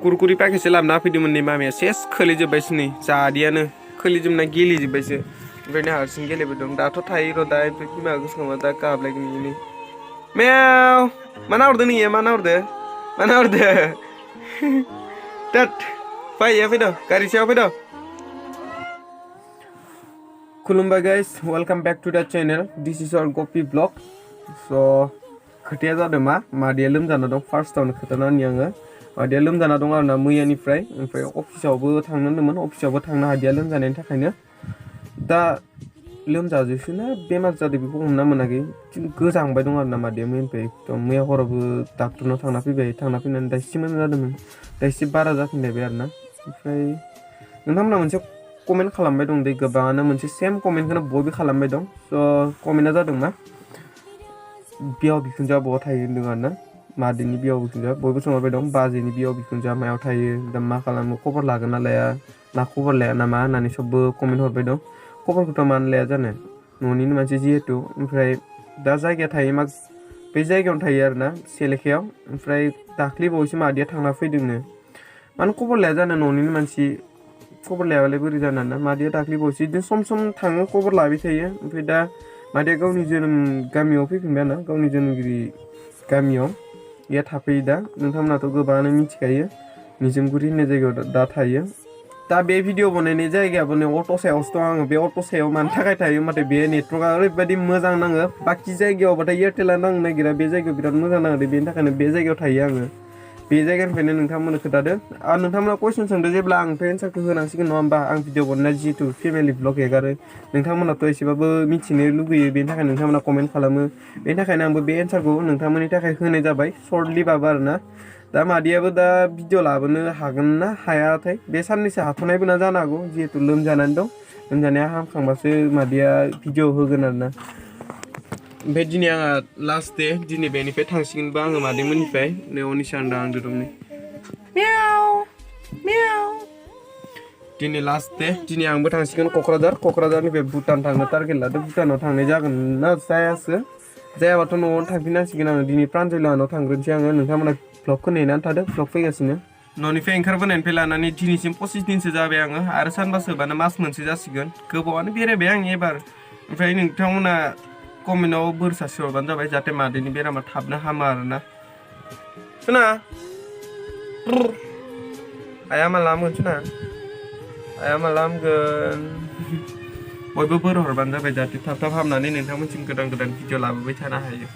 कुरकुरि पाकेटसे लाबोना होफैदोंमोन नै मामिया सेस खोलैजोब्बायसो नै जादियानो खोलैजोबना गेलेजोब्बायसो ओमफ्राय हारसिं गेलेबाय दं दाथ' थायो र' दा ओमफ्राय बिमा गोसोखांबा दा गाबलायगोन नै मेव मा नाहरदो नोंयो मा नाहरदो तात फैदो गारि सायाव फैदो खुलुमबाय guys welcome back to the channel this is our Gopi blog so' खोथाया जादों मादैया लोमजाना दं फार्स्टआवनो खोथाना होनि आङो मादैया लोमजाना दं आरोना मैयानिफ्राय ओमफ्राय अफिसावबो थांनो होन्दोंमोन अफिसावबो थांनो हादिया लोमजानायनि थाखायनो दा लोमजाजोबसोना बेमार जादों बेखौ हमना मोनाखै गोजांबाय दं आरोना मादैया मैयानिफ्राय मैया हरावबो डाक्टरनाव थांना फैनानै दा एसे मोजां जादोंमोन दा एसे बारा जाफिनलायबाय आरोना ओमफ्राय नोंथांमोना मोनसे कमेन्ट खालामबाय दं दै गोबाङानो मोनसे सेम कमेन्टखौनो बयबो खालामबाय दं स' कमेन्टआ जादों मा बिहाव बिखुनजोआ बहा थायो होन्दों आरोना मादैनि बिहाव बिखुनजोआ बयबो सोंहरबाय दं बाजैनि बिहाव बिखुनजोआ मायाव थायो दा मा खालामो खबर लागोन ना लाया ना खबर लाया नामा होननानै सबबो कमेन्ट हरबाय दं खबरखौथ' मानो लाया जानो न'निनो मानसि जिहेतु ओमफ्राय दा जायगाया थायो मा बे जायगायावनो थायो आरोना सेलेखायाव ओमफ्राय दाख्लि बावैसो मादैया थांना फैदोंनो मानो खबर लाया जानो न'निनो मानसि खबर लायाबालाय बोरै जानो ना मादैया दाख्लि बावैसो बिदिनो सम सम थाङो खबर लाबाय थायो ओमफ्राय दा मादैया गावनि जोनोम गामियाव फैफिनबाय आरोना गावनि जोनोमगिरि गामियाव बेया थाफैयो दा नोंथांमोनाथ' गोबाङानो मिथिखायो निजोमगुरि होननाय जायगायाव दा थायो दा बे भिडिअ बनायनाय जायगायाबो नै अट' सायावसो दं आङो बे अट' सायाव मानि थाखाय थायो होनबाथाय बे नेटवर्कआ ओरैबायदि मोजां नाङो बाखि जायगायावबाथाय एयारटेला नांनो नागिरा बे जायगायाव बिराद मोजां नाङो बेनि थाखायनो बे जायगायाव थायो आङो बे जायगानिफ्रायनो नोंथांमोननो खोन्थादो नोंथांमोना कुइसन सोंदो जेब्ला आं ओमफ्राय एन्सारखौ होनांसिगोन नङा होमबा आं भिडिअ बनायना जिहेतु फेमिलि ब्लग हेगारो नोंथांमोनाथ' एसेबाबो मिथिनो लुगैयो बेनि थाखाय नोंथांमोना कमेन्ट खालामो बेनि थाखायनो आंबो बे एन्सारखौ नोंथांमोननि थाखाय होनाय जाबाय सर्टलिबाबो आरोना दा मादैयाबो दा भिडिअ लाबोनो हागोन ना हायाथाय बे साननैसो हाथ'नायबो ना जानो हागौ जिहेतु लोमजानानै दं लोमजानाया हामखांबासो मादैया भिडिअ होगोन आरोना ओमफ्राय दिनै आंहा लास्ट दे दिनै बेनिफ्राय थांसिगोनबा आङो मादैमोननिफ्राय नै अनिसा होनदों आंजों दं नै दिनै लास्ट दे दिनै आंबो थांसिगोन क'क्राझारनिफ्राय भुटान थांनो टारगेट लादों भुटानाव थांनाय जागोन ना जायासो जायाबाथ' न'आवनो थांफिननांसिगोन आङो दिनै प्रान्जलानाव थांग्रोनोसै आङो नोंथांमोना भ्लगखौ नेनानै थादो भ्लग फैगासिनो न'निफ्राय ओंखारबोनायनिफ्राय लानानै दिनैसिम 25 दिनसो जाबाय आङो आरो सानबासोबानो मास मोनसे जासिगोन गोबावानो बेरायबाय आं एबार ओमफ्राय नोंथांमोना कमेन्टआव बोर सारस्रि हरबानो जाबाय जाहाथे मादैनि बेरामा थाबनो हामो आरोना खोना आया माला हामगोन खोना आया माला हामगोन बयबो बोर हरबानो जाबाय जाहाथे थाब हामनानै नोंथांमोनसिम गोदान भिडिअ लाबोबाय थानो हायो